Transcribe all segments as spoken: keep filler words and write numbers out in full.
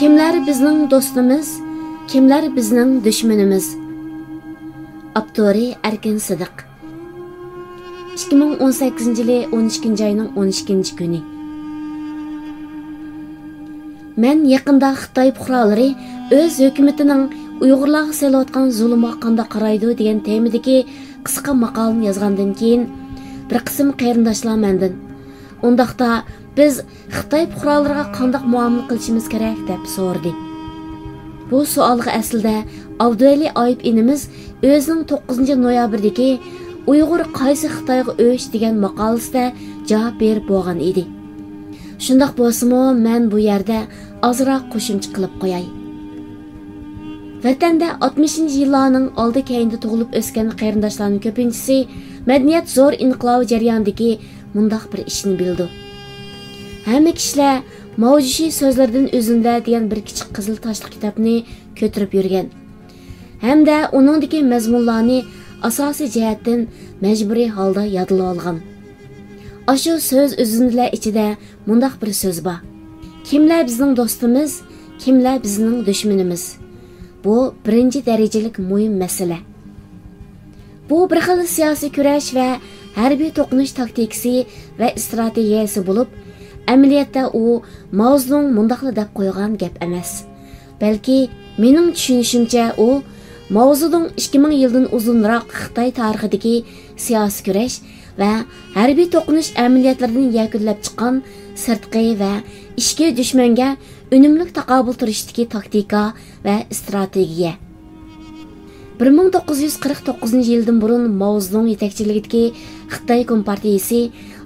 كىملەر بىزنىڭ دوستىمىز، كىملەر بىزنىڭ دۈشمىنىمىز؟ ئاپتورى: ئەركىن سىدىق. ئىككى مىڭ ئون سەككىزىنچى يىلى ئون ئىككىنچى ئاينىڭ ئون ئىككىنچى كۈنى. مەن يېقىندا خىتاي پۇقرالىرى ئۆز ھۆكۈمىتىنىڭ ئۇيغۇرلارغا سېلىۋاتقان زۇلۇمىغا قانداق قارايدۇ دېگەن تېمىدىكى قىسقا ماقالىنى يازغاندىن كېيىن، بىر قىسىم قېرىنداشلار مەندىن، ئۇنداقتا بىز خىتاي پۇقرالىرىغا قانداق مۇئامىلە قىلىشىمىز كېرەك؟ دەپ سورىدى. بۇ سوئالغا ئەسلىدە ئابدۇۋەلى ئايۇپ ئىنىمىز ئۆزىنىڭ توققۇزىنچى نويابىردىكى «ئۇيغۇر قايسى خىتايغا ئۆچ» دېگەن ماقالىسىدە جاۋاب بېرىپ بولغان ئىدى. شۇنداق بولسىمۇ، مەن بۇ يەردە ئازراق قوشۇمچە قىلىپ قوياي. ۋەتەندە ئاتمىشىنچى يىللارنىڭ ئالدى-كەينىدە تۇغۇلۇپ ئۆسكەن قېرىنداشلارنىڭ كۆپىنچىسى مەدەنىيەت زور ئىنقىلابى جەريانىدىكى مۇنداق بىر ئىشنى بىلىدۇ. ھەممە كىشىلەر «ماۋزېشى سۆزلىرىدىن ئۈزۈندىلەر» دېگەن بىر كىچىك قىزىل تاشلىق كىتابنى كۆتۈرۈپ يۈرگەن ھەمدە ئۇنىڭدىكى مەزمۇنلارنى ئاساسىي جەھەتتىن مەجبۇرىي ھالدا يادلىۋالغان. ئاشۇ سۆز ئۈزۈندىلەر ئىچىدە مۇنداق بىر سۆز بار: «كىملەر بىزنىڭ دوستىمىز، كىملەر بىزنىڭ دۈشمىنىمىز؟» بۇ بىرىنچى دەرىجىلىك مۇھىم مەسىلە. بۇ بىر خىل سىياسىي كۈرەش ۋە ھەربىي توقۇنۇش تاكتىكىسى ۋە ئىستراتېگىيەسى بولۇپ، ئەمەلىيەتتە ئۇ ماۋزېدۇڭ مۇنداقلا دەپ قويغان گەپ ئەمەس. بەلكى، مېنىڭ چۈشىنىشىمچە، ئۇ ماۋزېدۇڭ ئىككى مىڭ يىلدىن ئۇزۇنراق خىتاي تارىخىدىكى سىياسىي كۈرەش ۋە ھەربىي توقۇنۇش ئەمەلىيەتلىرىدىن يەكۈنلەپ چىققان سىرتقى ۋە ئىچكى دۈشمەنگە ئۈنۈملۈك تاقابىل تۇرۇشتىكى تاكتىكا ۋە ئىستراتېگىيە. بىر مىڭ توققۇز يۈز قىرىق توققۇزىنچى يىلدىن بۇرۇن ماۋزېدۇڭ يېتەكچىلىكىدىكى خىتاي كومپارتىيىسى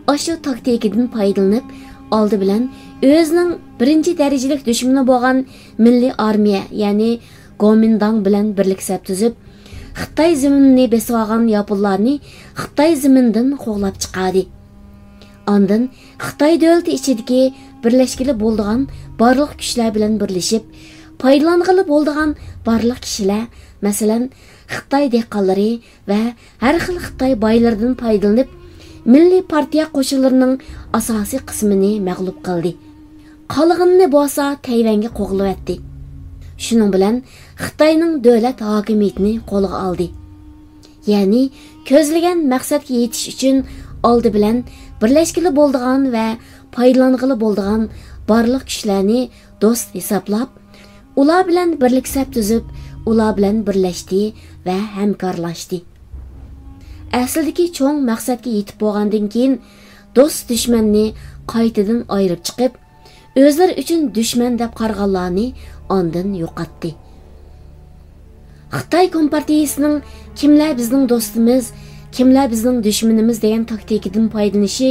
ئاشۇ تاكتىكىدىن پايدىلىنىپ، ئالدى بىلەن ئۆزىنىڭ بىرىنچى دەرىجىلىك دۈشمىنى بولغان مىللىي ئارمىيە، يەنى گومىنداڭ بىلەن بىرلىك سەپ تۈزۈپ، خىتاي زېمىنىنى بېسىۋالغان ياپونلارنى خىتاي زېمىنىدىن قوغلاپ چىقاردى. ئاندىن خىتاي دۆلىتى ئىچىدىكى بىرلەشكىلى بولىدىغان بارلىق كۈچلەر بىلەن بىرلىشىپ، پايدىلانغىلى بولىدىغان بارلىق كىشىلەر، مەسىلەن، خىتاي دېھقانلىرى ۋە ھەر خىل خىتاي بايلىرىدىن پايدىلىنىپ، مىللىي پارتىيە قوشۇنلىرىنىڭ ئاساسىي قىسمىنى مەغلۇپ قىلدى. قالغىنىنى بولسا تەيۋەنگە قوغلىۋەتتى. شۇنىڭ بىلەن خىتاينىڭ دۆلەت ھاكىمىيىتىنى قولىغا ئالدى. يەنى كۆزلىگەن مەقسەتكە يېتىش ئۈچۈن ئالدى بىلەن بىرلەشكىلى بولىدىغان ۋە پايدىلانغىلى بولىدىغان بارلىق كۈچلەرنى دوست ھېسابلاپ، ئۇلار بىلەن بىرلىك سەپ تۈزۈپ، ئۇلار بىلەن بىرلەشتى ۋە ھەمكارلاشتى. ئەسلىدىكى چوڭ مەقسەتكە يېتىپ بولغاندىن كېيىن، دوست دۈشمەننى قايتىدىن ئايرىپ چىقىپ، ئۆزلىرى ئۈچۈن دۈشمەن دەپ قارىغانلارنى ئاندىن يوقاتتى. خىتاي كومپارتىيىسىنىڭ «كىملەر بىزنىڭ دوستىمىز، كىملەر بىزنىڭ دۈشمىنىمىز» دېگەن تاكتىكىدىن پايدىلىنىشى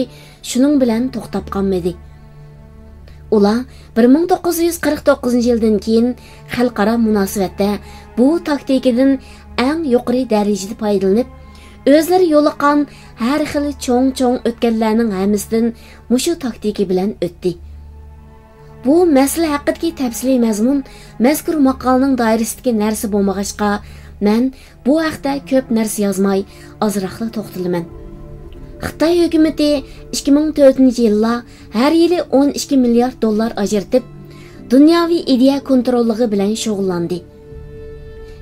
شۇنىڭ بىلەن توختاپ قالمىدى. ئۇلار بىر مىڭ توققۇز يۈز قىرىق توققۇزىنچى يىلدىن كېيىن خەلقئارا مۇناسىۋەتتە بۇ تاكتىكىدىن ئەڭ يۇقىرى دەرىجىدە پايدىلىنىپ، ئۆزلىرى يولۇققان ھەر خىل چوڭ-چوڭ ئۆتكەللەرنىڭ ھەممىسىدىن مۇشۇ تاكتىكا بىلەن ئۆتتى. بۇ مەسىلە ھەققىدىكى تەپسىلىي مەزمۇن مەزكۇر ماقالىنىڭ دائىرىسىدىكى نەرسە بولمىغاچقا، مەن بۇ ھەقتە كۆپ نەرسە يازماي، ئازراقلا توختىلىمەن. خىتاي ھۆكۈمىتى ئىككى مىڭ تۆتىنچى يىللا ھەر يىلى ئون ئىككى مىليارد دوللار ئاجرىتىپ، دۇنياۋى ئىدىيە كونتروللۇقى بىلەن شۇغۇللاندى.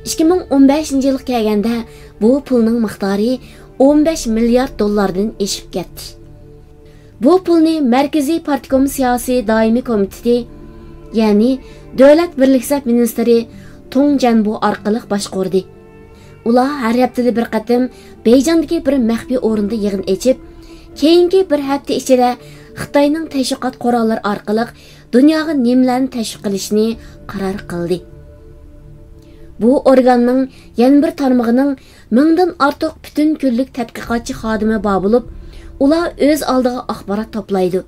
ئىككى مىڭ ئون بەشىنچى يىلغا كەلگەندە، بۇ پۇلنىڭ مىقدارى ئون بەش مىليارد دوللاردىن ئېشىپ كەتتى. بۇ پۇلنى مەركىزىي پارتكوم سىياسىي دائىمىي كومىتېتى، يەنى دۆلەت بىرلىك سەپ مىنىستىرى تۇڭ جيەنبو ئارقىلىق باشقۇردى. ئۇلار ھەر ھەپتىدە بىر قېتىم بېيجىڭدىكى بىر مەخپىي ئورۇندا يىغىن ئېچىپ، كېيىنكى بىر ھەپتە ئىچىدە خىتاينىڭ تەشۋىقات قوراللىرى ئارقىلىق دۇنياغا نېمىلەرنى تەشۋىق قىلىشنى قارار قىلدى. بۇ ئورگاننىڭ يەنە بىر تارمىقىنىڭ مىڭدىن ئارتۇق پۈتۈن كۈنلۈك تەتقىقاتچى خادىمى بار بولۇپ، ئۇلار ئۆز ئالدىغا ئاخبارات توپلايدۇ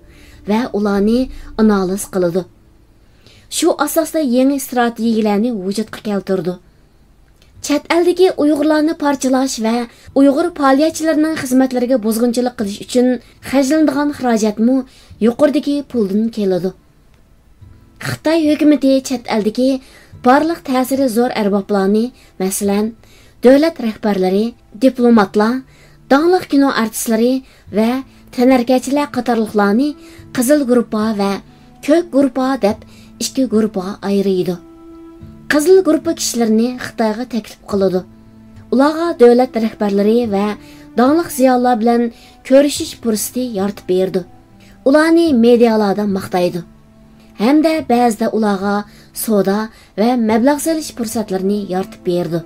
ۋە ئۇلارنى ئانالىز قىلىدۇ. شۇ ئاساستا يېڭى ئىستراتېگىيەلەرنى ۋۇجۇدقا كەلتۈرىدۇ. چەت ئەلدىكى ئۇيغۇرلارنى پارچىلاش ۋە ئۇيغۇر پائالىيەتچىلىرىنىڭ خىزمەتلىرىگە بۇزغۇنچىلىق قىلىش ئۈچۈن خەجلىنىدىغان خىراجەتمۇ يۇقىرىدىكى پۇلدىن كېلىدۇ. خىتاي ھۆكۈمىتى چەت ئەلدىكى بارلىق تەسىرى زور ئەربابلارنى، مەسىلەن، دۆلەت رەھبەرلىرى، دىپلوماتلار، داڭلىق كىنو ئارتىسلىرى ۋە تەنھەرىكەتچىلەر قاتارلىقلارنى قىزىل گۇرۇپپا ۋە كۆك گۇرۇپپا دەپ ئىككى گۇرۇپپىغا ئايرىيدۇ. قىزىل گۇرۇپپا كىشىلىرىنى خىتايغا تەكلىپ قىلىدۇ. ئۇلارغا دۆلەت رەھبەرلىرى ۋە داڭلىق زىيالىيلار بىلەن كۆرۈشۈش پۇرسىتى يارىتىپ بېرىدۇ. ئۇلارنى مېدىيالاردا ماختايدۇ. ھەمدە بەزىدە ئۇلارغا سودا ۋە مەبلەغ سېلىش پۇرسەتلىرىنى يارىتىپ بېرىدۇ.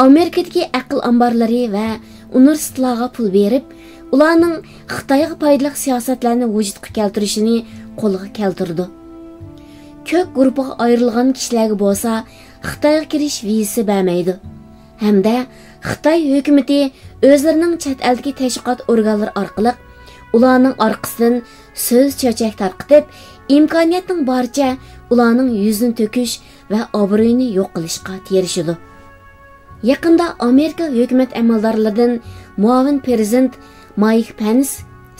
ئامېرىكىدىكى ئەقىل ئامبارلىرى ۋە ئۇنىۋېرسىتېتلارغا پۇل بېرىپ، ئۇلارنىڭ خىتايغا پايدىلىق سىياسەتلەرنى ۋۇجۇدقا كەلتۈرۈشىنى قولغا كەلتۈرىدۇ. كۆك گۇرۇپپىغا ئايرىلغان كىشىلەرگە بولسا خىتايغا كىرىش ۋىزىسى بەرمەيدۇ. ھەمدە خىتاي ھۆكۈمىتى ئۆزلىرىنىڭ چەت ئەلدىكى تەشۋىقات ئورگانلىرى ئارقىلىق ئۇلارنىڭ ئارقىسىدىن سۆز چۆچەك تارقىتىپ، ئىمكانىيەتنىڭ بارىچە ئۇلارنىڭ يۈزىنى تۆكۈش ۋە ئابرۇيىنى يوق قىلىشقا تىرىشىدۇ. يېقىندا ئامېرىكا ھۆكۈمەت ئەمەلدارلىرىدىن مۇئاۋىن پىرېزىدېنت مايك پەنس،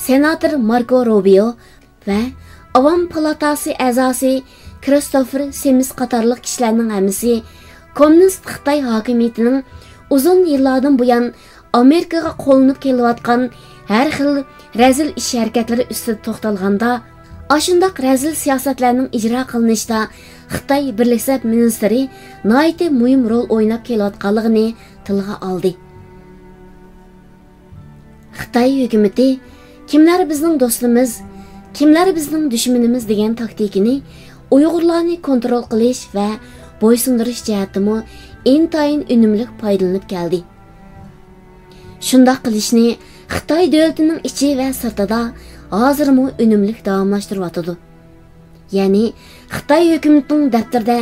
سېناتور ماركو روبىيو ۋە ئاۋام پالاتاسى ئەزاسى كىرىستوفېر سىمىس قاتارلىق كىشىلەرنىڭ ھەممىسى كوممۇنىست خىتاي ھاكىمىيىتىنىڭ ئۇزۇن يىللاردىن بۇيان ئامېرىكىغا قوللىنىپ كېلىۋاتقان ھەر خىل رەزىل ئىش-ھەرىكەتلىرى ئۈستىدە توختالغاندا، ئاشۇنداق رەزىل سىياسەتلەرنىڭ ئىجرا قىلىنىشىدا خىتاي بىرلىك سەپ مىنىستىرى ناھايىتى مۇھىم رول ئويناپ كېلىۋاتقانلىقىنى تىلغا ئالدى. خىتاي ھۆكۈمىتى «كىملەر بىزنىڭ دوستىمىز، كىملەر بىزنىڭ دۈشمىنىمىز» دېگەن تاكتىكىنى ئۇيغۇرلارنى كونترول قىلىش ۋە بويسۇندۇرۇش جەھەتتىمۇ ئىنتايىن ئۈنۈملۈك پايدىلىنىپ كەلدى. شۇنداق قىلىشنى خىتاي دۆلىتىنىڭ ئىچى ۋە سىرتىدا ھازىرمۇ ئۈنۈملۈك داۋاملاشتۇرۇۋاتىدۇ. يەنى خىتاي ھۆكۈمىتىنىڭ دەپتىرىدە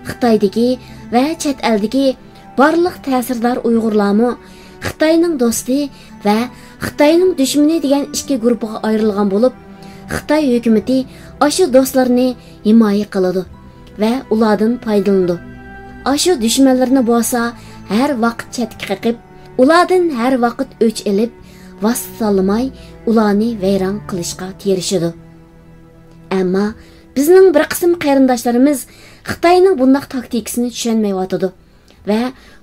خىتايدىكى ۋە چەت ئەلدىكى بارلىق تەسىردار ئۇيغۇرلارمۇ خىتاينىڭ دوستى ۋە خىتاينىڭ دۈشمىنى دېگەن ئىككى گۇرۇپپىغا ئايرىلغان بولۇپ، خىتاي ھۆكۈمىتى ئاشۇ دوستلىرىنى ھىمايە قىلىدۇ ۋە ئۇلاردىن پايدىلىنىدۇ. ئاشۇ دۈشمەنلىرىنى بولسا ھەر ۋاقىت چەتكە قېقىپ، ئۇلاردىن ھەر ۋاقىت ئۆچ ئېلىپ، ۋاسىتە سالماي ئۇلارنى ۋەيران قىلىشقا تىرىشىدۇ. ئەمما بىزنىڭ بىر قىسىم قېرىنداشلىرىمىز خىتاينىڭ بۇنداق تاكتىكىسىنى چۈشەنمەيۋاتىدۇ ۋە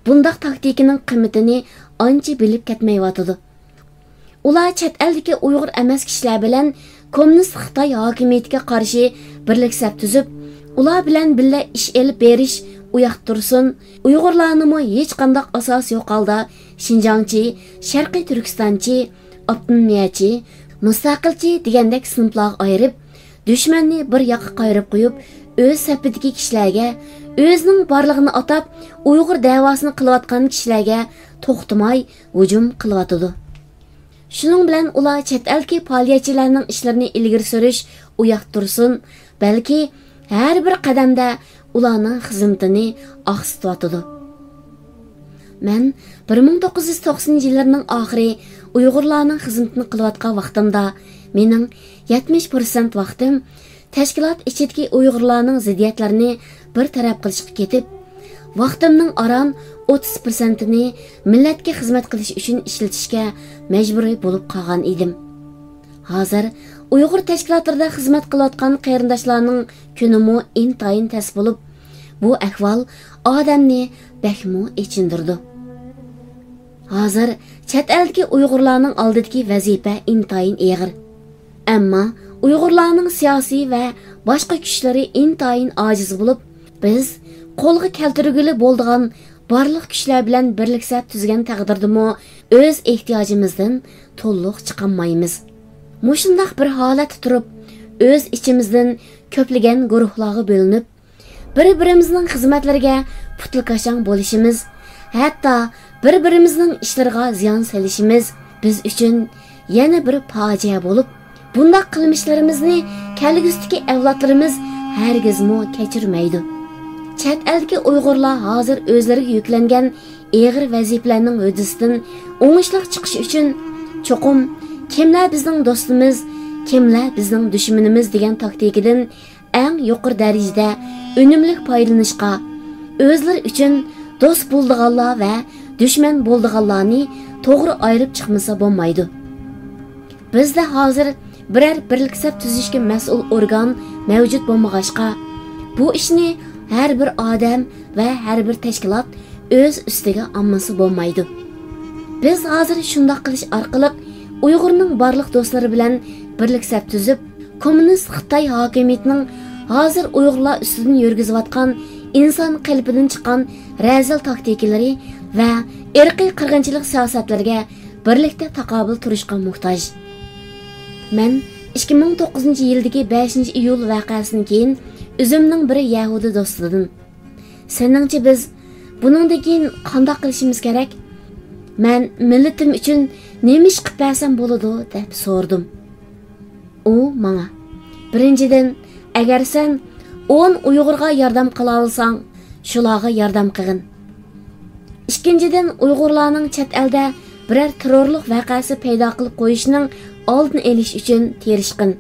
بۇنداق تاكتىكىنىڭ قىممىتىنى ئانچە بىلىپ كەتمەيۋاتىدۇ. ئۇلار چەت ئەلدىكى ئۇيغۇر ئەمەس كىشىلەر بىلەن كوممۇنىست خىتاي ھاكىمىيىتىگە قارشى بىرلىك سەپ تۈزۈپ، ئۇلار بىلەن بىللە ئىش ئېلىپ بېرىش ئۇياقتا تۇرسۇن، ئۇيغۇرلارنىمۇ ھېچقانداق ئاساسى يوق ھالدا شىنجاڭچى، شەرقىي تۈركىستانچى، ئاپتونومىيەچى، مۇستەقىلچى دېگەندەك سىنىپلارغا ئايرىپ، دۈشمەننى بىر ياققا قايرىپ قويۇپ، ئۆز سەپىدىكى كىشىلەرگە ئۆزىنىڭ بارلىقىنى ئاتاپ، ئۇيغۇر دەۋاسىنى قىلىۋاتقان كىشىلەرگە توختىماي ھۇجۇم قىلىۋاتىدۇ. شۇنىڭ بىلەن ئۇلار چەت ئەلدىكى پائالىيەتچىلەرنىڭ ئىشلىرىنى ئىلگىرى سۈرۈش ئۇياقتا تۇرسۇن، بەلكى ھەر بىر قەدەمدە ئۇلارنىڭ خىزمىتىنى ئاقسىتىۋاتىدۇ. مەن بىر مىڭ توققۇز يۈز توقسىنىنچى يىللىرىنىڭ ئاخىرى ئۇيغۇرلارنىڭ خىزمىتىنى قىلىۋاتقان ۋاقتىمدا، مېنىڭ يەتمىش پىرسەنت ۋاقتىم تەشكىلات ئىچىدىكى ئۇيغۇرلارنىڭ زىددىيەتلىرىنى بىر تەرەپ قىلىشقا كېتىپ، ۋاقتىمنىڭ ئاران ئوتتۇز پىرسەنتىنى مىللەتكە خىزمەت قىلىش ئۈچۈن ئىشلىتىشكە مەجبۇرىي بولۇپ قالغان ئىدىم. ھازىر ئۇيغۇر تەشكىلاتلىرىدا خىزمەت قىلىۋاتقان قېرىنداشلارنىڭ كۈنىمۇ ئىنتايىن تەس بولۇپ، بۇ ئەھۋال ئادەمنى بەكمۇ ئېچىندۇرىدۇ. ھازىر چەت ئەلدىكى ئۇيغۇرلارنىڭ ئالدىدىكى ۋەزىپە ئىنتايىن ئېغىر. ئەمما ئۇيغۇرلارنىڭ سىياسىي ۋە باشقا كۈچلىرى ئىنتايىن ئاجىز بولۇپ، بىز قولغا كەلتۈرگىلى بولىدىغان بارلىق كۈچلەر بىلەن بىرلىك سەپ تۈزگەن تەقدىردىمۇ ئۆز ئېھتىياجىمىزدىن تولۇق چىقالمايمىز. مۇشۇنداق بىر ھالەتتە تۇرۇپ، ئۆز ئىچىمىزدىن كۆپلىگەن گۇرۇھلارغا بۆلۈنۈپ، بىر-بىرىمىزنىڭ خىزمەتلىرىگە پۇتلىكاشاڭ بولۇشىمىز، ھەتتا بىر-بىرىمىزنىڭ ئىشلىرىغا زىيان سېلىشىمىز بىز ئۈچۈن يەنە بىر پاجىئە بولۇپ، بۇنداق قىلمىشلىرىمىزنى كەلگۈسىدىكى ئەۋلادلىرىمىز ھەرگىزمۇ كەچۈرمەيدۇ. چەت ئەلدىكى ئۇيغۇرلار ھازىر ئۆزلىرىگە يۈكلەنگەن ئېغىر ۋەزىپىلەرنىڭ ھۆددىسىدىن ئوڭۇشلۇق چىقىش ئۈچۈن، چوقۇم «كىملەر بىزنىڭ دوستىمىز، كىملەر بىزنىڭ دۈشمىنىمىز» دېگەن تاكتىكىدىن ئەڭ يۇقىرى دەرىجىدە ئۈنۈملۈك پايدىلىنىشقا، ئۆزلىرى ئۈچۈن دوست بولىدىغانلار ۋە دۈشمەن بولىدىغانلارنى توغرا ئايرىپ چىقمىسا بولمايدۇ. بىزدە ھازىر بىرەر بىرلىك سەپ تۈزۈشكە مەسئۇل ئورگان مەۋجۇت بولمىغاچقا، بۇ ئىشنى ھەر بىر ئادەم ۋە ھەر بىر تەشكىلات ئۆز ئۈستىگە ئالمىسا بولمايدۇ. بىز ھازىر شۇنداق قىلىش ئارقىلىق ئۇيغۇرنىڭ بارلىق دوستلىرى بىلەن بىرلىك سەپ تۈزۈپ، كوممۇنىست خىتاي ھاكىمىيىتىنىڭ ھازىر ئۇيغۇرلار ئۈستىدىن يۈرگۈزۈۋاتقان ئىنسان قېلىپىدىن چىققان رەزىل تاكتىكىلىرى ۋە ئىرقىي قىرغىنچىلىق سىياسەتلىرىگە بىرلىكتە تاقابىل تۇرۇشقا موھتاج. مەن ئىككى مىڭ توققۇزىنچى يىلدىكى بەشىنچى ئىيۇل ۋەقەسىدىن كېيىن ئۆزۈمنىڭ بىر يەھۇدىي دوستىدىن، سېنىڭچە بىز بۇنىڭدىن كېيىن قانداق قىلىشىمىز كېرەك؟ مەن مىللىتىم ئۈچۈن نېمە ئىش قىلىپ بەرسەم بولىدۇ؟ دەپ سورىدىم. ئۇ ماڭا، بىرىنچىدىن، ئەگەر سەن ئون ئۇيغۇرغا ياردەم قىلالىساڭ، شۇلارغا ياردەم قىلغىن. ئىككىنچىدىن، ئۇيغۇرلارنىڭ چەت ئەلدە بىرەر تېررورلۇق ۋەقەسى پەيدا قىلىپ قويۇشىنىڭ ئالدىنى ئېلىش ئۈچۈن تىرىشقىن.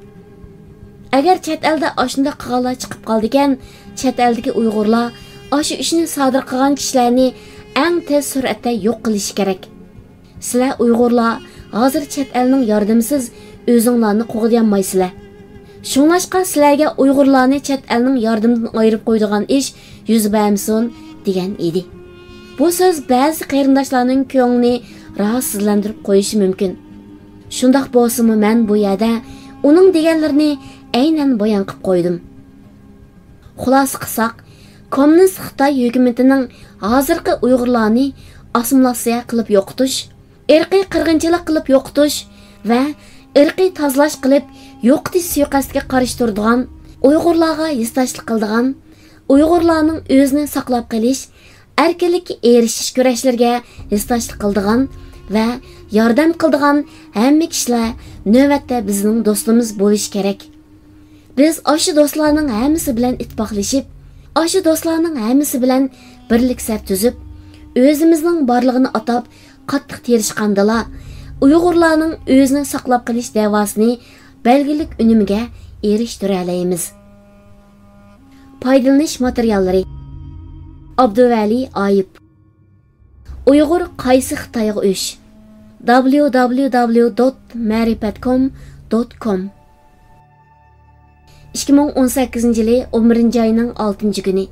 ئەگەر چەت ئەلدە ئاشۇنداق قىلغانلار چىقىپ قالىدىكەن، چەت ئەلدىكى ئۇيغۇرلار ئاشۇ ئىشنى سادىر قىلغان كىشىلەرنى ئەڭ تېز سۈرئەتتە يوق قىلىشى كېرەك. سىلەر ئۇيغۇرلار ھازىر چەت ئەلنىڭ ياردىمىسىز ئۆزۈڭلارنى قوغدىيالمايسىلەر. شۇڭلاشقا سىلەرگە ئۇيغۇرلارنى چەت ئەلنىڭ ياردىمىدىن ئايرىپ قويىدىغان ئىش يۈز بەرمىسۇن، دېگەن ئىدى. بۇ سۆز بەزى قېرىنداشلارنىڭ كۆڭلىنى راھەتسىزلەندۈرۈپ قويۇشى مۇمكىن. شۇنداق بولسىمۇ مەن بۇ يەردە ئۇنىڭ دېگەنلىرىنى ئەينەن بايان قىلىپ قويدۇم. خۇلاسە قىلساق، كوممۇنىست خىتاي ھۆكۈمىتىنىڭ ھازىرقى ئۇيغۇرلارنى ئاسسىمىلياتسىيە قىلىپ يوقىتىش، ئىرقىي قىرغىنچىلىق قىلىپ يوقىتىش ۋە ئىرقىي تازىلاش قىلىپ يوقىتىش سۇيىقەستىگە قارشى تۇرىدىغان، ئۇيغۇرلارغا ھېسداشلىق قىلىدىغان، ئۇيغۇرلارنىڭ ئۆزىنى ساقلاپ قېلىش، ئەركىنلىككە ئېرىشىش كۈرەشلىرىگە ھېسداشلىق قىلىدىغان ۋە ياردەم قىلىدىغان ھەممە كىشىلەر نۆۋەتتە بىزنىڭ دوستىمىز بولۇشى كېرەك. بىز ئاشۇ دوستلارنىڭ ھەممىسى بىلەن ئىتتىپاقلىشىپ، ئاشۇ دوستلارنىڭ ھەممىسى بىلەن بىرلىك سەپ تۈزۈپ، ئۆزىمىزنىڭ بارلىقىنى ئاتاپ قاتتىق تىرىشقاندىلا، ئۇيغۇرلارنىڭ ئۆزىنى ساقلاپ قېلىش دەۋاسىنى بەلگىلىك ئۈنۈمگە ئېرىشتۈرەلەيمىز. پايدىلىنىش ماتېرىياللىرى. ئابدۇۋەلى ئايۇپ. ئۇيغۇر قايسى خىتايغا ئۆچ؟ دابليۇ دابليۇ دابليۇ دوت مەرىپەت كوم دوت كوم. ئىككى مىڭ ئون سەككىزىنچى يىلى ئون بىرىنچى ئاينىڭ ئالتىنچى كۈنى.